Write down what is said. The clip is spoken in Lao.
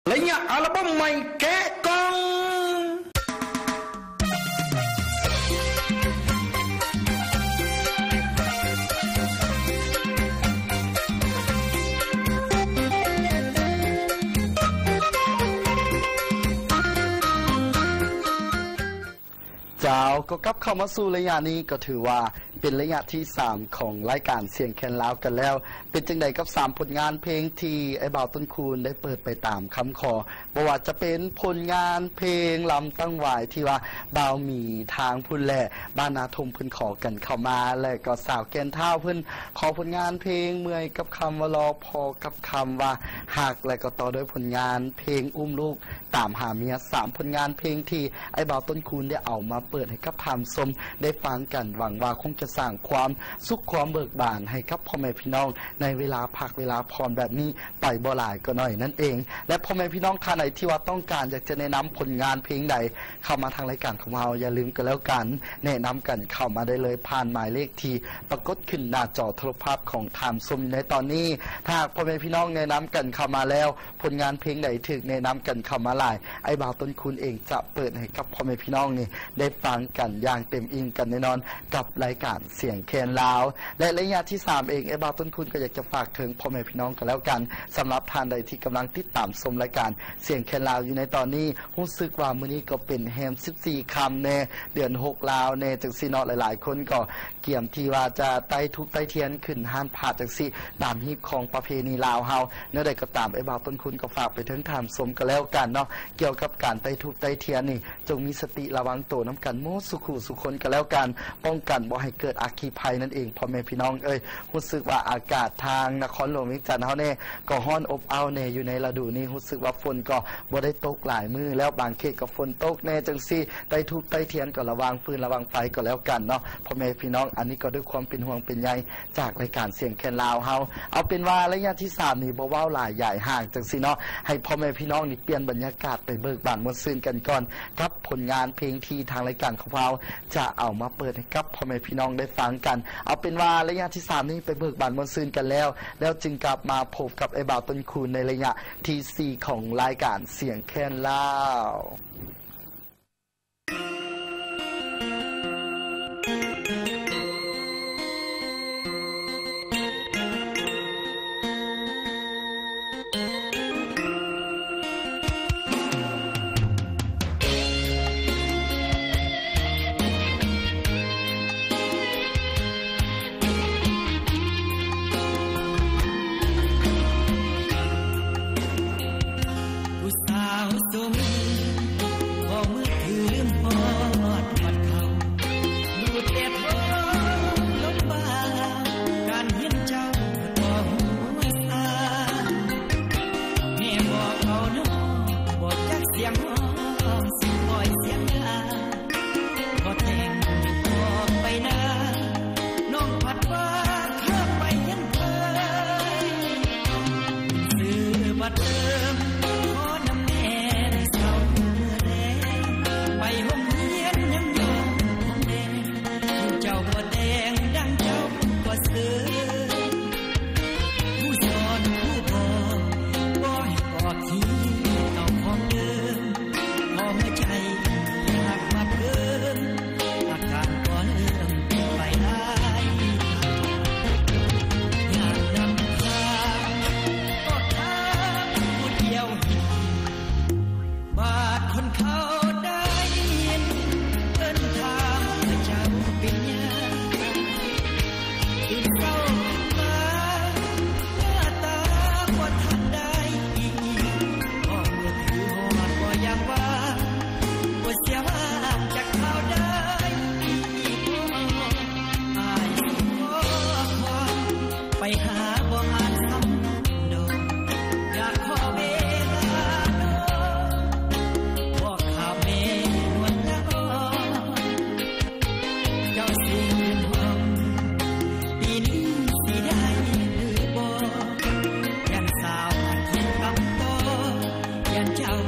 ໄລຍະອັລບັມໃໝ່ແກະກ່ອງ. ເຈົ້າ ກໍກັບເຂົ້າມາສູ່ໄລຍະນີ້ ກໍຖືວ່າເປັນໄລຍະທີສາມຂອງລາຍການສຽງແຄນລາວກັນແລ້ວ. ເປັນຈັ່ງໃດກັບສາມຜົນງານເພງທີ່ອ້າຍບ່າວຕົ້ນຄູນໄດ້ເປີດໄປຕາມຄຳຂໍ? ບໍ່ວ່າຈະເປັນຜົນງານເພງລຳຕັ້ງຫວາຍທີ່ວ່າບ່າວໝີທາງພຸ້ນແຫຼະ ບ້ານນາທົ່ມເພິ່ນຂໍກັນເຂົ້າມາ ແລະ ກໍສາວແກ່ນທ້າວເພິ່ນຂໍຜົນງານເພງເມື່ອຍກັບຄຳວ່າລໍ ພໍ້ກັບຄຳວ່າຮັກ ແລະ ກໍຕໍ່ດ້ວຍຜົນງານເພງອຸ້ມລູກ ຕາມຫາເມຍ ສາມຜົນງານເພງທີ່ອ້າຍບ່າວຕົ້ນຄູນໄດ້ເອົາມາເປີດໃຫ້ກັບທ່ານຜູ້ຊົມໄດ້ຟັງກັນ. ຫວັງວ່າຄົງຈະສ້າງຄວາມສຸກຄວາມເບີກບານໃຫ້ກັບພໍ່ແມ່ພີ່ນ້ອງໃນເວລາພັກເວລາຜ່ອນແບບນີ້ໄປບໍ່ຫຼາຍກໍໜ້ອຍນັ້ນເອງ. ແລະ ພໍ່ແມ່ພີ່ນ້ອງທ່ານໃດທີ່ວ່າຕ້ອງການຢາກຈະແນະນຳຜົນງານເພງໃດເຂົ້າມາທາງລາຍການຂອງເຮົາ ຢ່າລືມກັນແລ້ວກັນ ແນະນຳກັນເຂົ້າມາໄດ້ເລີຍ ຜ່ານໝາຍເລກທີ່ປາກົດຂຶ້ນໜ້າຈໍໂທລະພາບຂອງທ່ານຜູ້ຊົມຢູ່ໃນຕອນນີ້. ຖ້າຫາກພໍ່ແມ່ພີ່ນ້ອງແນະນຳກັນເຂົ້າມາແລ້ວ ຜົນງານເພງໃດຖືກແນະນຳກັນເຂົ້າມາຫຼາຍ ອ້າຍບ່າວຕົ້ນຄູນເອງຈະເປີດໃຫ້ກັບພໍ່ແມ່ພີ່ນ້ອງນີ້ໄດ້ຟັງກັນຢ່າງເຕັມອີ່ມກັນແນ່ນອນ ກັບລາຍການສຽງແຄນລາວ. ແລະ ໄລຍະທີສາມເອງ ອ້າຍບ່າວຕົ້ນຄູນກໍຢາກຈະຝາກເຖິງພໍ່ແມ່ພີ່ນ້ອງກັນແລ້ວກັນ ສຳລັບທ່ານໃດທີ່ກຳລັງຕິດຕາມຊົມລາຍການສຽງແຄນລາວຢູ່ໃນຕອນນີ້ ຮູ້ສຶກວ່າມື້ນີ້ກໍເປັນແຮມສິບສີ່ຄ່ຳແດ່ ເດືອນຫົກລາວແດ່ ຈັ່ງຊີ້ເນາະ. ຫຼາຍໆຄົນກໍກຽມທີ່ວ່າຈະໄຕ້ທູບໄຕ້ທຽນຂຶ້ນຮ້ານພະຈັ່ງຊີ້ ຕາມຮີດຄອງປະເພນີລາວເຮົາ. ແນວໃດກໍຕາມ ອ້າຍບ່າວຕົ້ນຄູນກໍຝາກໄປເຖິງທ່ານຜູ້ຊົມກໍແລ້ວກັນເນາະ ກ່ຽວກັບການໄຕ້ທູບໄຕ້ທຽນນີ້ ຈົ່ງມີສະຕິລະວັງໂຕນຳກັນໝົດສູ່ຄູ່ສູ່ຄົນກໍແລ້ວກັນ ປ້ອງກັນບໍ່ໃຫ້ເກີດອັກຄີໄພນັ້ນເອງ ພໍ່ແມ່ພີ່ນ້ອງເອີຍ. ຮູ້ສຶກວ່າອາກາດທາງນະຄອນຫຼວງວຽງຈັນເຮົາແດ່ ກໍຮ້ອນອົບອ້າວແດ່ ຢູ່ໃນລະດູນີ້ ຮູ້ສຶກວ່າຝົນກໍບໍ່ໄດ້ຕົກຫຼາຍມື້ແລ້ວ ບາງເຂດກໍຝົນຕົກແດ່ຈັ່ງຊີ້ ໄຕ້ທູບໄຕ້ທຽນກໍລະວັງຟືນລະວັງໄຟກໍແລ້ວກັນເນາະ ພໍ່ແມ່ພີ່ນ້ອງ. ອັນນີ້ກໍດ້ວຍຄວາມເປັນຫ່ວງເປັນໃຍຈາກລາຍການສຽງແຄນລາວເຮົາ. ເອົາເປັນວ່າໄລຍະທີສາມນີ້ບໍ່ເວົ້າຫຼາຍຢາຍຫ່າງຈັ່ງຊີ້ເນາະ ໃຫ້ພໍ່ແມ່ພີ່ນ້ອງນີ້ປ່ຽນບັນຍາກາດໄປເບີກບານມ່ວນຊື່ນກັນກ່ອນ ກັບຜົນງານເພງທີ່ທາງລາຍການຂອງເຮົາຈະເອົາມາເປີດໃຫ້ກັບພໍ່ແມ່ພີ່ນ້ອງໄດ້ຟັງກັນ. ເອົາເປັນວ່າໄລຍະທີສາມນີ້ໄປເບີກບານມ່ວນຊື່ນກັນແລ້ວ ແລ້ວຈຶ່ງກັບມາພົບກັບອ້າຍບ່າວຕົ້ນຄູນໃນໄລຍະທີສີ່ຂອງລາຍການສຽງແຄນລາວ. ຜູ້ສາວສົມ ຂໍມືຖືລືມຮອດວັດເຂົາ ດູແຕ່ທ້ອງລົມບາ ການຮຽນເຈົ້າກໍຫົວຊາ ແມ່ບອກເອົານ້ອງ ບໍ່ຈັກສຽງຮ້ອງ ຊິປ່ອຍສຽງດາ ພໍແຕ່ງອອກໄປນາ ນ້ອງພັດວ່າຂ້າໄປຮຽນເພີ້ນ ຊື້ບັດເຕີມ ຂໍນຳແດ່ໃນເຊົ້າມື້ແລງ ໄປໂຮງຮຽນຍັງຍ້ອນຄົນແດງ ເຈົ້າບໍ່ແດງດັ່ງເຈົ້າກໍເຊີນ ຜູ້ສອນຜູ້ບອກ ບໍ່ໃຫ້ອອກທີ່ເກົ່າຂອງເດີມ ພໍຫົວໃຈຢາກມາເພີ່ມ ອາການກໍເລີ່ມໄປຫຼາຍ ຍາມນຳທາງກໍຖາມຜູ້ດຽວ ບາດຄົນເຂົາໄດ້ຍິນ ເອີ້ນຖາມວ່າເຈົ້າເປັນຫຍັງ ຕື່ນເຊົ້າຂຶ້ນມາ ໜ້າຕາບໍ່ທັນໄດ້ອີກ ເວົ້າມືຖືຮອດບໍ່ຢາກວ່າ ບໍ່ເສຍຫວ່າງຈາກຂ່າວໄດ້ອີກບໍ່ ອ້າຍຊິຂໍຄວາມ ໄປຫາບໍ່ອ່ານຊ້ຳດອກ ຢາກຂໍເວລານ້ອງ ບອກຂ້າແມ່ນວນລະອອນ ເຈົ້າຊິເປັນຫ່ວງ ປີນີ້ຊິໄດ້ຫຼືບໍ່ ຢ້ານສາວຄິດກຳຕໍ່ ຢ້ານເຈົ້າ